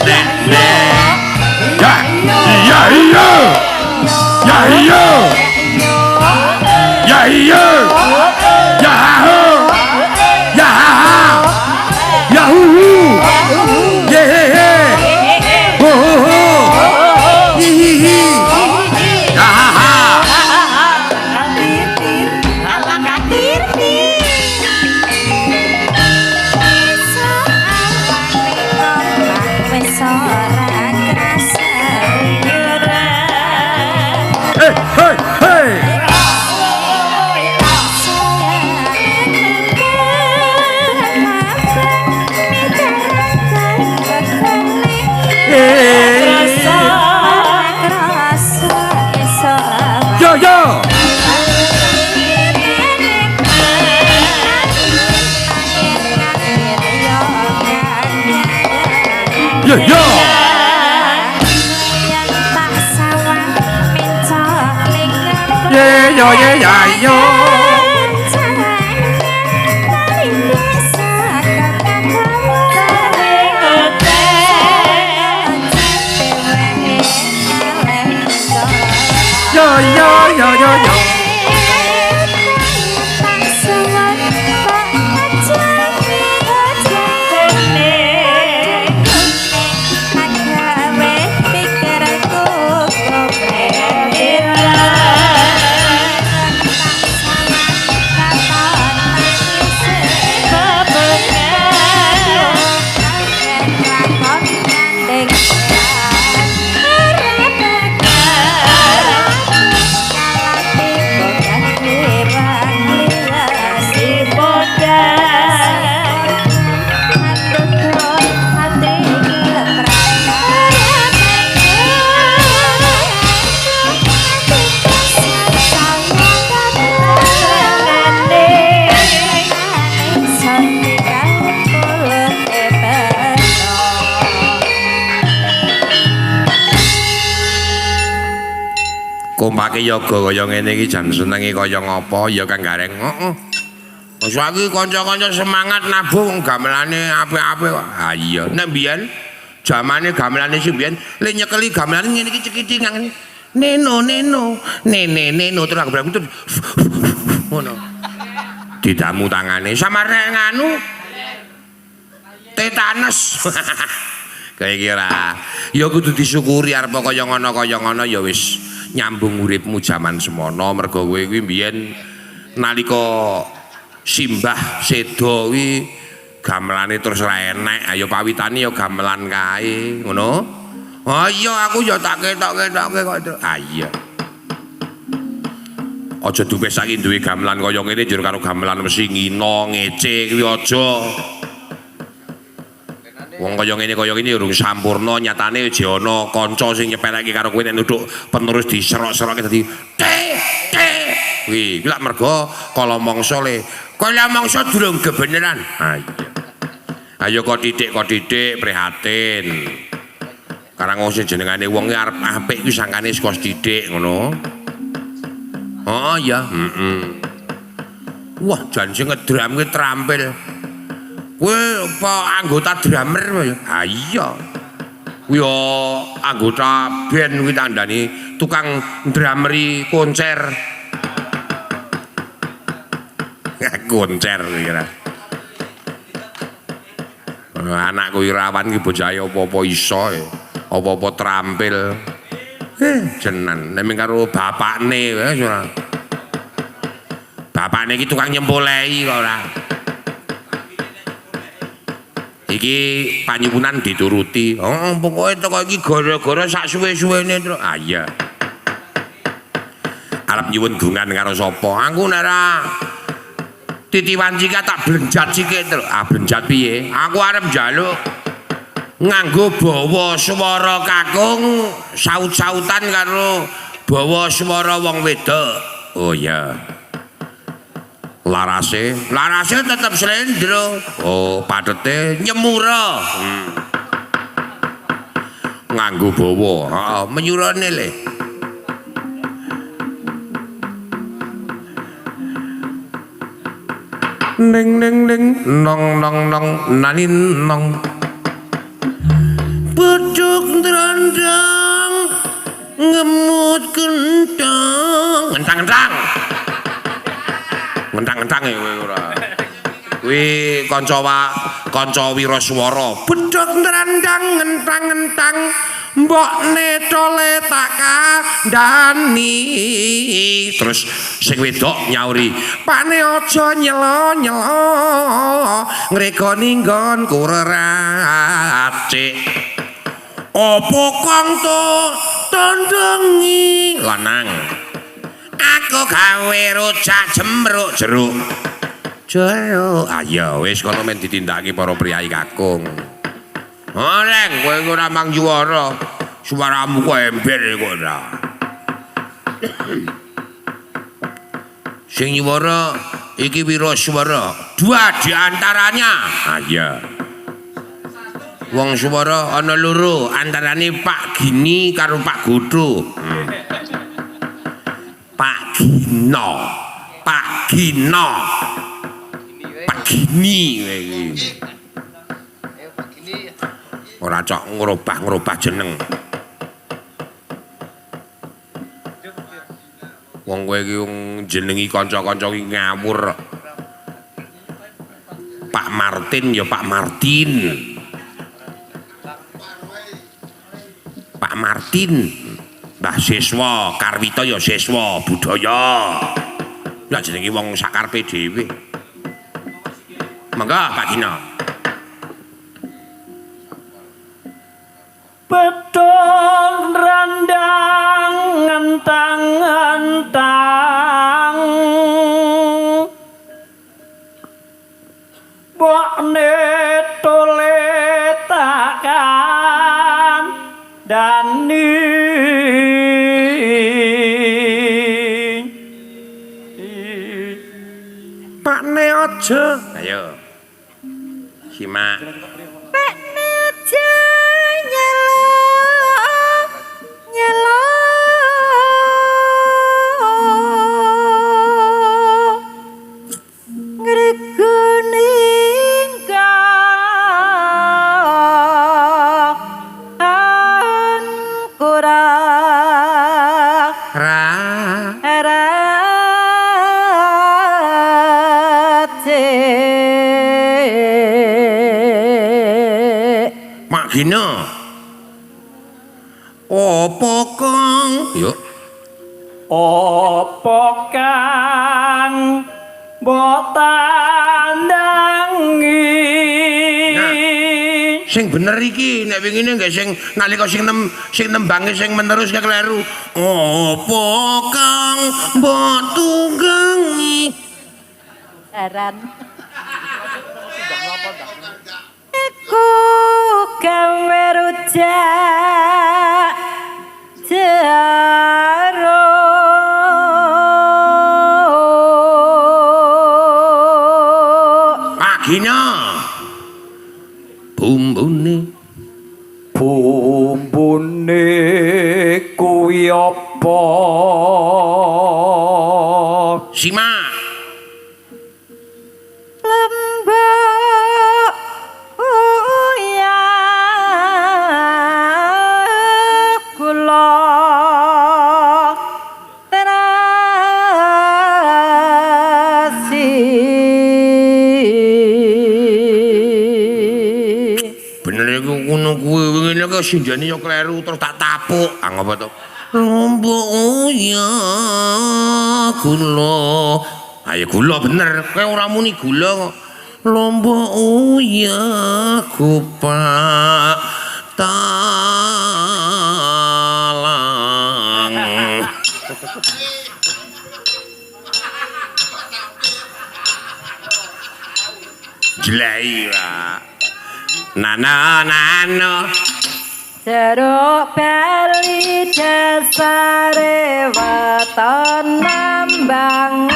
Nek nek. Ya iya iya. Ya iya. Ya iya. Ya ha. Ya ha. Ya hu hu. Ye he he. Ho ho ho. Hi hi hi. Ya ha ha. Hey hey hey. Yo yo. Yo yo. Ye yo ye ya yo. Yo yo yo yo yo. Kompake yoga kaya ngene iki jan senenge kaya ngapa ya Kang Gareng. Heeh. Saiki kanca-kanca semangat nabuh wong gamelane apik-apik kok. Ha iya, nek mbiyen jamane gamelane sing mbiyen le nyekeli gamelan ngene iki cekiti ngene. Neno neno, nene neno terus aku berang terus ngono. Didamu tangane samarne nganu tetanus. Kaya iki ora. Ya kudu disyukuri arep kaya ngono ya wis nyambung uripmu jaman semono mergo kowe kuwi mbiyen nalika simbah seda kuwi gamelane terus ora enek. Ayo pawitane ya gamelan kae, ngono. Oh iya aku ya tak ketok-ketokke kok. Ah iya. Aja duwe saiki duwe gamelan kaya ngene njur karo gamelan mesti ngina ngece kuwi aja. Wong kaya ngene urung sampurna nyatane jek ana kanca sing nyepeleke karo kowe nek nuthuk penerus diserok-serokke dadi te te. Kuwi lak mergo kala mangsa le. Kala mangsa durung kebeneran. Ha iya. Ayo kok titik prihatin. Karang wong sing jenengane wong ki arep apik kuwi sangkane saka sithik ngono. Oh iya, heeh. Wah, jan sing ngedram ki terampil. Kowe apa anggota drummer kowe? Ha iya. Kuwi anggota band kuwi tandani tukang drumeri konser. Konser kira. Anakku Irawan ki bocahe apa-apa iso ya. Apa-apa terampil. Jenan nek karo bapakne wis ora. Bapakne iki tukang nyempolehi kok ora. Iki panyuwunan dituruti. Oh, pokoke teko iki gara-gara sak suwe-suwene terus. Ah iya. Arep nyuwun gungan karo sapa? Aku nek ora titiwan cika tak blenjat sikik terus. Ah blenjat piye? Aku arep njaluk nganggo bawa swara kakung saut-sautan karo bawa swara wong wedok. Oh iya. Larase, larase tetep slendro. Oh, padete nyemura. Nganggo bawa, heeh, menyurane le. Ning ning ning nong nong nong nanin nong. Beduk ndrandang ngemut kentang. Ngentang-ngentang. Ngentang-ngentang ya kowe ora. Kuwi kanca kanca wiraswara. Beduk ndrandang ngentang-ngentang mbokne tole tak kandhani. Terus sing wedok nyauri, "Pakne aja nyelo-nyelo ngregoni nggonku reracik." Apa kang to tandhangi lanang? Aku gawe rujak jemruk jeruk. Jeruk. Ayo wis kono men ditindakake para priyayi kakung. Oleng kowe ora mang juara. Suaramu kok ember kok ora. Sing nyuwara iki wiraswara. Dua di antaranya. Ah iya. Wong suwara ana loro, antarane Pak Gini karo Pak Gotho. Pak Gino. Pak Gino. Pak Gini kowe iki. Ora cok ngrobah-ngrobah jeneng. Wong kowe iki jenengi kanca-kanca iki ngawur. Pak Martin ya Pak Martin. Pak Martin. Mbah Siswa, Karwita ya Siswa budaya. Lah jenenge wong sakarepe dhewe. Monggo Pak Gino. Bedhong randang ngentang-ngentang mbokne tole tak kandhani. Pakne aja. Ayo. Simak. Pakne aja nyelo nyelo ngregoni angkura ra Mak Gino. Apa kang? Yuk. Apa kang mbok tandhangi? Nah, sing bener iki nek wingine nggih sing nalika sing sing nembange sing menerus kleru. Apa kang mbok tunggangi? Aran. Iku gawe rujak jeruk. Pak Gino. Bumbune bumbune kuwi apa? Simak. Lembek uya kula terasi. Bener iku ngono kuwi wingine kok sindene ya kleru terus tak tapuk. Ah ngapa to? Lombok uya gula. Ayo gula bener, kowe ora muni gula kok. Lombok uya kupak talang. Jelai lah. Nano nano jeruk bali dasare weton nambangan.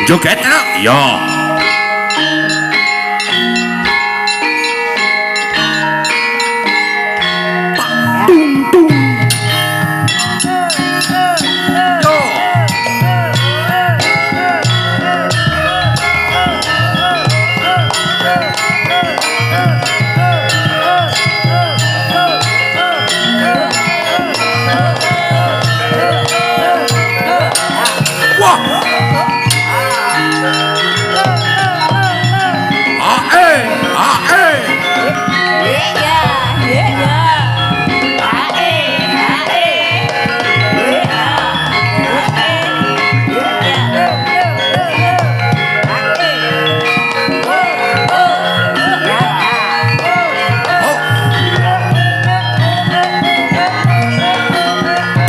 Joget terus yo. Tung tung. Yo.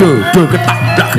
do do ketak blak.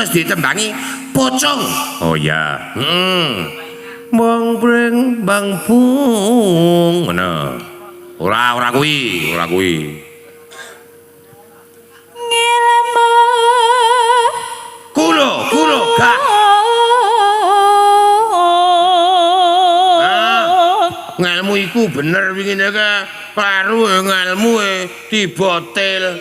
Ditembangi pocong. Oh ya. Bang breng bang bung. Ngono. Ora ora kuwi, ora kuwi. Ngelmu. Kulo, kulo gak. Ah, ngelmu iku bener wingine ke kleru ngelmu dibotil.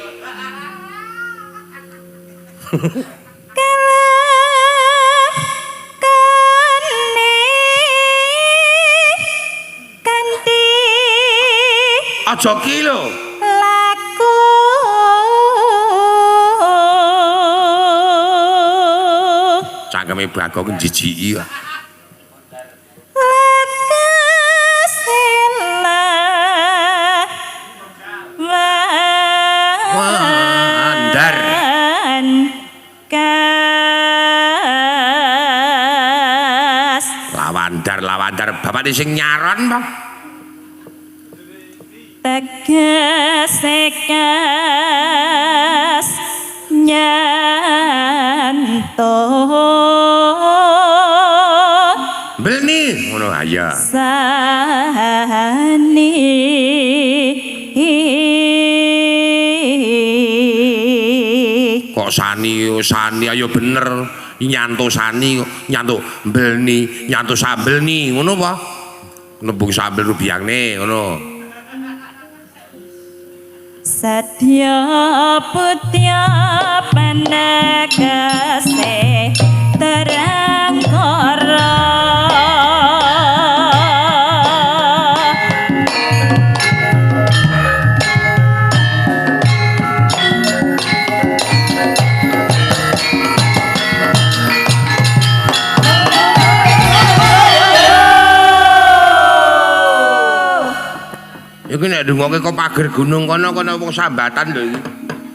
Aja ki lho. Laku. Cangkeme Bagong jijiki. Wandar. Lawandar, lawandar. Bapak sing nyaron, Pak. Tegas nyanto Belni ngono ya. Sani kok sani sani ayo bener nyanto sani nyanto belni nyanto sambel ni ngono apa nembung sambel rubiangne ngono. Satya putya panagase terang kara. Iki nek ndungoke kok pager gunung kono kono wong sambatan lho iki.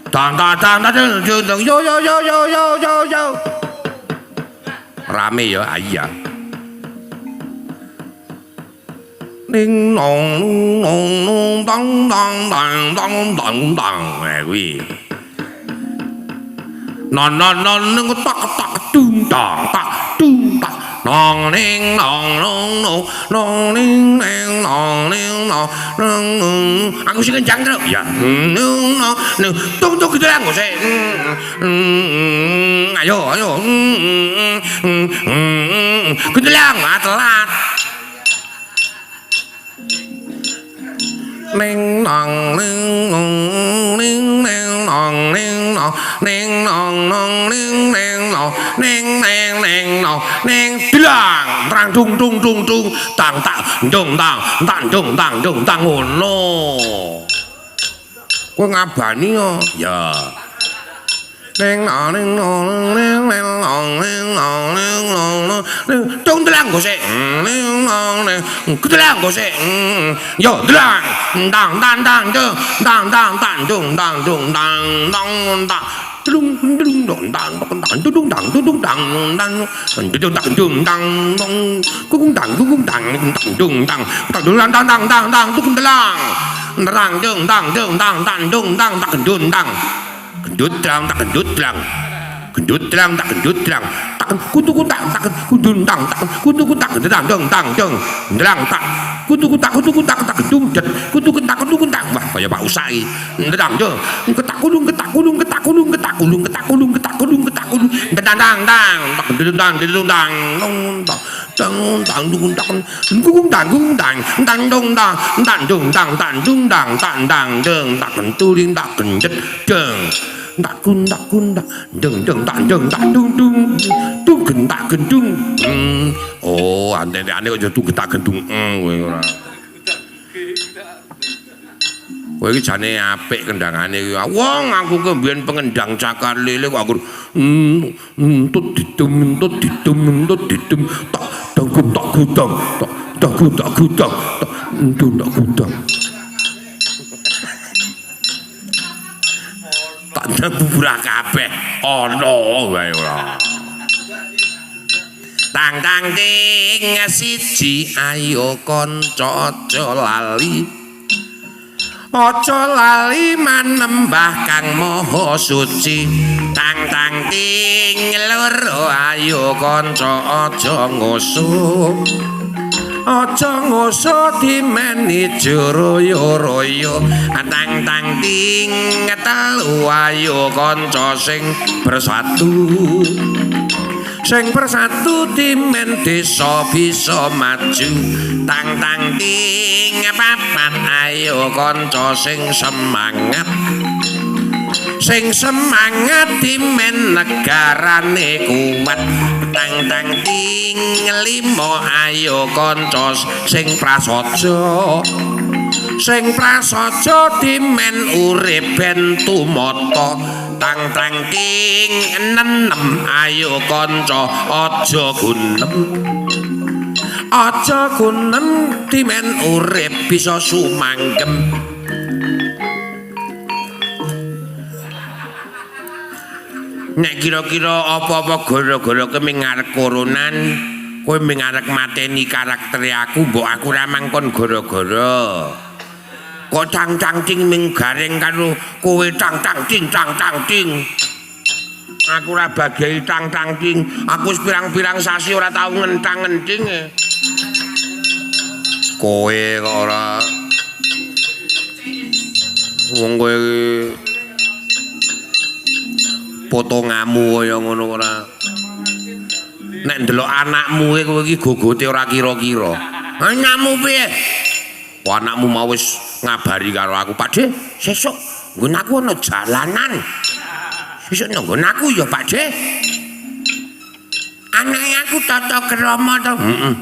Tang tang tang tang yo yo yo yo yo yo yo. Rame ya, iya. Ning nong nong nong tong tong tang tong tong tang. Kuwi. Non non non ning tak tak dung tang tak dung tak nong ning nong nong nong nong ning ning nong ning nong nong. Aku sing kencang terus ya. Nong nong tung tung gitu lah sik. Ayo ayo. Gendelang telat. Ning nong ning nong ning ning nong ning nong ning nong nong ning ning nong ning ning ning nong ning bilang terang dung dung dung dung tang tak dung tang tang dung tang dung tang ngono. Kowe ngabani yo. Ya. Ning nong ning nong ning ning nong ning nong ning nong ning dung delang gosek ning nong ning delang gosek yo delang tang tang tang dung tang tang tang dung tang dung tang tang tang dung dung dung tang tang dung tang dung tang tang dung tang dung tang tong cung tang cung tang tang dung tang tang dung tang tang tang tang dung delang terang dung tang dung tang tang dung tang tak dung tang gendut drang tak gendut drang gendut drang tak gendut drang tak kutu kutak tak kudun tang tak kutu kutak drang dong tang dong drang tak kutu kutak kutu kutak tak gedung det kutu kutak kutu kutak. Wah kaya Pak Usai drang dong ketak kulung ketak kulung ketak kulung ketak kulung ketak kulung ketak kulung ketak kulung tang tang tang tak gendut tang gendut tang dong tang tang dung tang gung tang gung tang tang dong tang tang dung tang tang dung tang tang tang dong tak kentuling tak gendut dong tak kun tak kun tak deng deng tak deng tak dung dung dung gentak gendung. Oh ante-ante kok dung gentak gendung kowe ora. Kowe iki jane apik kendangane iki. Wong aku ki mbiyen pengendang cakar lele kok aku entut didum entut didum entut didum tak dangkum tak gudang tak dangkum tak gudang tak entut tak gudang. Tak bubrah kabeh ana wae ora. Tang tang ting siji ayo kanca aja lali. Aja lali manembah Kang Maha Suci. Tang tang ting loro ayo kanca aja ngusuh. Aja ngusuh dimeni jroyo-royo. Tang tang ting telu ayo kanca sing bersatu. Sing bersatu dimen desa bisa maju. Tang tang ting papat ayo kanca sing semangat. Sing semangat dimen negarane kuat. Tang tang ting lima ayo kanca sing prasaja. Sing prasaja dimen urip ben tumata. Tang tang ting enem ayo kanca aja gunem. Aja gunem dimen urip bisa sumanggem. Nek kira-kira apa-apa gara-gara kowe ngarep koronan, kowe ngarep mateni karaktere aku, mbok aku ora mangkon gara-gara. Kok tang-tang ting ming garing karo kowe tang tang ting tang tang ting. Aku ora bagai tang tang ting, aku wis pirang-pirang sasi ora tau ngentang-ngenting. Kowe kok ora. Wong kowe potongamu kaya ngono ora. Nek ndelok anakmu kowe iki gogote ora kira-kira. Anakmu piye? Wah, anakmu mau wis ngabari karo aku, Pak De, sesuk nggon aku ana jalanan. Sesuk nggon aku ya, Pak De. Anake aku tata krama to. Heeh.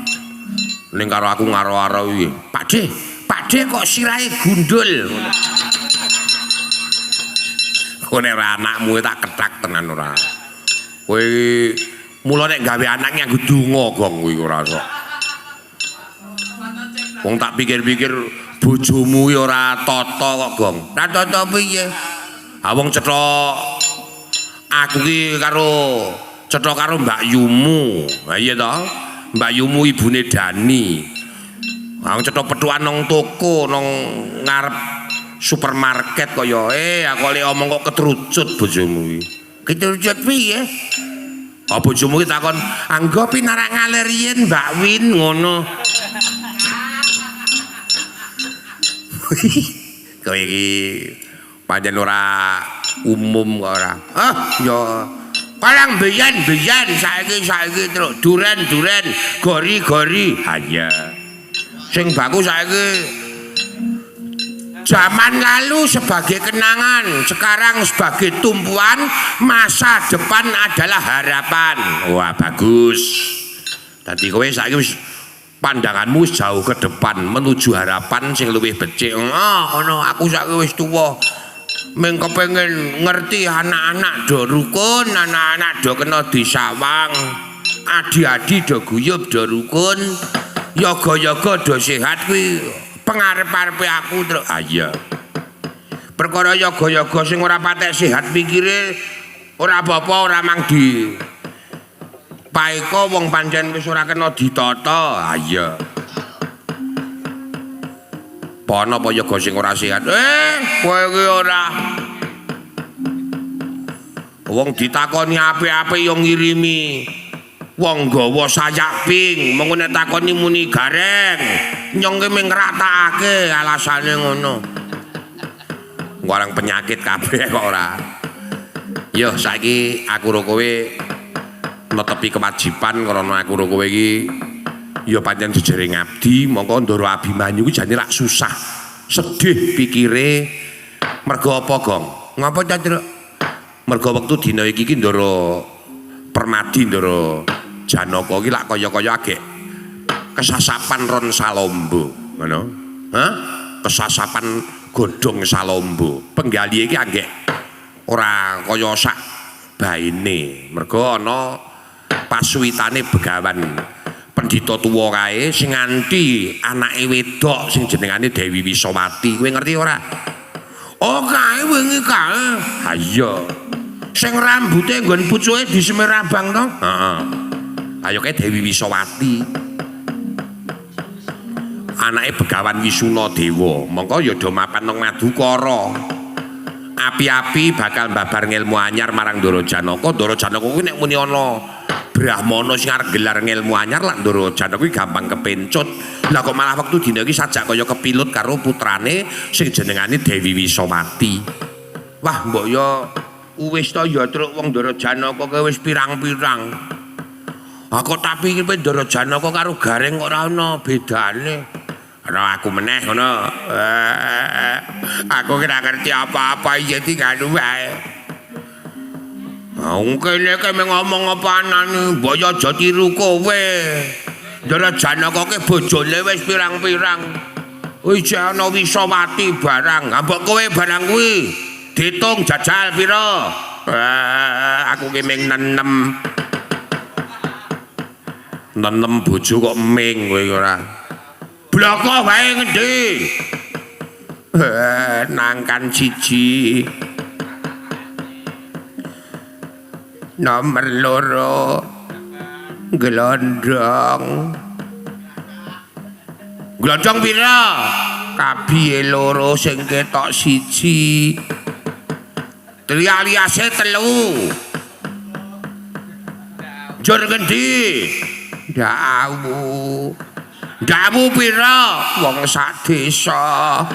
Ning karo aku ngaro-aro iki. Pak De, Pak De kok sirahe gundul. Kowe nek ora anakmu tak kethak tenan ora. Kowe mula nek gawe anak nganggo donga gong kuwi ora sok. Wong tak pikir-pikir bojomu ya ora tata kok gong. Ora tata piye? Ha wong cetha aku ki karo cetha karo Mbak Yumu. Ha iya to? Mbak Yumu ibune Dani. Wong cetha pethukan nang toko nang ngarep supermarket kaya aku lek omong kok ketrucut bojomu iki. Ketrucut piye? Ah bojomu iki takon, "Anggo pinarak ngalir yen Mbak Win ngono." Kowe iki pancen ora umum kok ora. Ah ya palang biyen-biyen saiki-saiki truk duren-duren, gori-gori. Ha iya. Sing baku saiki zaman lalu sebagai kenangan, sekarang sebagai tumpuan, masa depan adalah harapan. Wah, bagus. Dadi kowe saiki wis pandanganmu wis jauh ke depan menuju harapan sing luwih becik. Ah, ngono aku saiki wis tuwa. Ming kepengin ngerti anak-anak do rukun, anak-anak do kena disawang, adi-adi do guyub do rukun, yoga-yoga do sehat kuwi pengarep-arepe aku truk. Ah iya. Perkara yoga-yoga sing ora patek sehat pikire ora apa-apa ora mang di paeka wong pancen wis ora kena ditata. Ah iya. Ana apa yoga sing ora sehat? Kowe iki ora. Wong ditakoni apik-apik yo ngirimi. Wong gawa sayak ping, mengko nek takoni muni gareng. Nyong ki mung ngratakake alasane ngono. Warang penyakit kabeh kok ora. Yo saiki aku ro kowe netepi kewajiban krana aku ro kowe iki ya pancen jejere ngabdi, mongko Ndara Abimanyu kuwi jane lak susah. Sedih pikire mergo apa, Gong? Ngapa ta, Truk? Mergo wektu dina iki ki Ndara Permadi Ndara Janaka iki lak kaya-kaya agek kesasapan ron salombo, ngono. Hah? Kesasapan godhong salombo. Penggalihe iki agek ora kaya sak baene. Mergo ana pasuwitane begawan pendhita tuwa kae sing nganti anake wedok sing jenengane Dewi Wisawati. Kowe ngerti ora? Oh, kae wingi kae. Ha iya. Sing rambute nggon pucuke disemir abang to? Heeh. Ayo kae Dewi Wisawati. Anake Begawan Wisuna Dewa. Mongko ya do mapan nang Madukara. Api-api bakal babar ngelmu anyar marang Ndara Janaka. Ndara Janaka kuwi nek muni ana Brahmana sing arep gelar ngelmu anyar lak Ndara Janaka kuwi gampang kepencut. Lah kok malah wektu dina iki sajak kaya kepilut karo putrane sing jenengane Dewi Wisawati. Wah, mbok ya wis to ya truk wong Ndara Janaka ki wis pirang-pirang. Ah kok tapi iki Ndara Janaka karo Gareng kok ora ana bedane. Ora aku meneh ngono. Aku ora ngerti apa-apa iki tinggal wae. Wong kene ki ngomong apa anane, mbok ya aja tiru kowe. Ndara Janaka ki bojone wis pirang-pirang. Wis ana Wisawati barang. Ha mbok kowe barang kuwi ditung jajal pira? Aku ki ming nenem. Nenem bojo kok ming kowe ora. Bloko wae ngendi? Nangkan siji. Nomor loro glondong. Glondong pira? Kabihe loro sing ketok siji. Trialiase telu. Njur ngendi? Ndawu. Ndawu pira? Wong sak desa.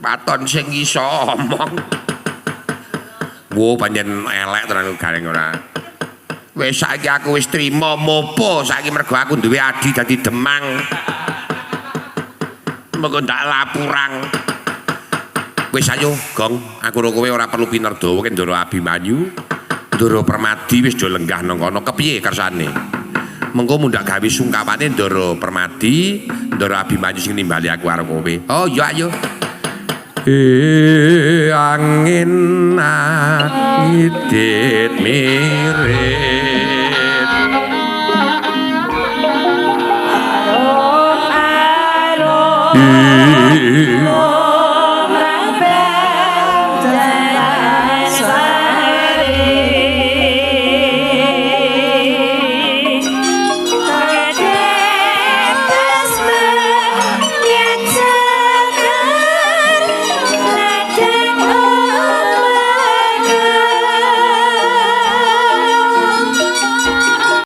Paton sing iso omong. Wo pancen elek tenan Gareng ora. Wis saiki aku wis trima mopo saiki mergo aku duwe adi dadi demang. Mengko ndak lapurang. Wis ayo, Gong, aku ro kowe ora perlu piner dawa ki Ndara Abimanyu. Ndara Permadi wis do lenggah nang kono kepiye kersane? Mengko mundhak gawe sungkawane Ndara Permadi, Ndara Abimanyu sing nimbali aku karo kowe. Oh iya ayo. Angin ngidit mirit. Arum arum.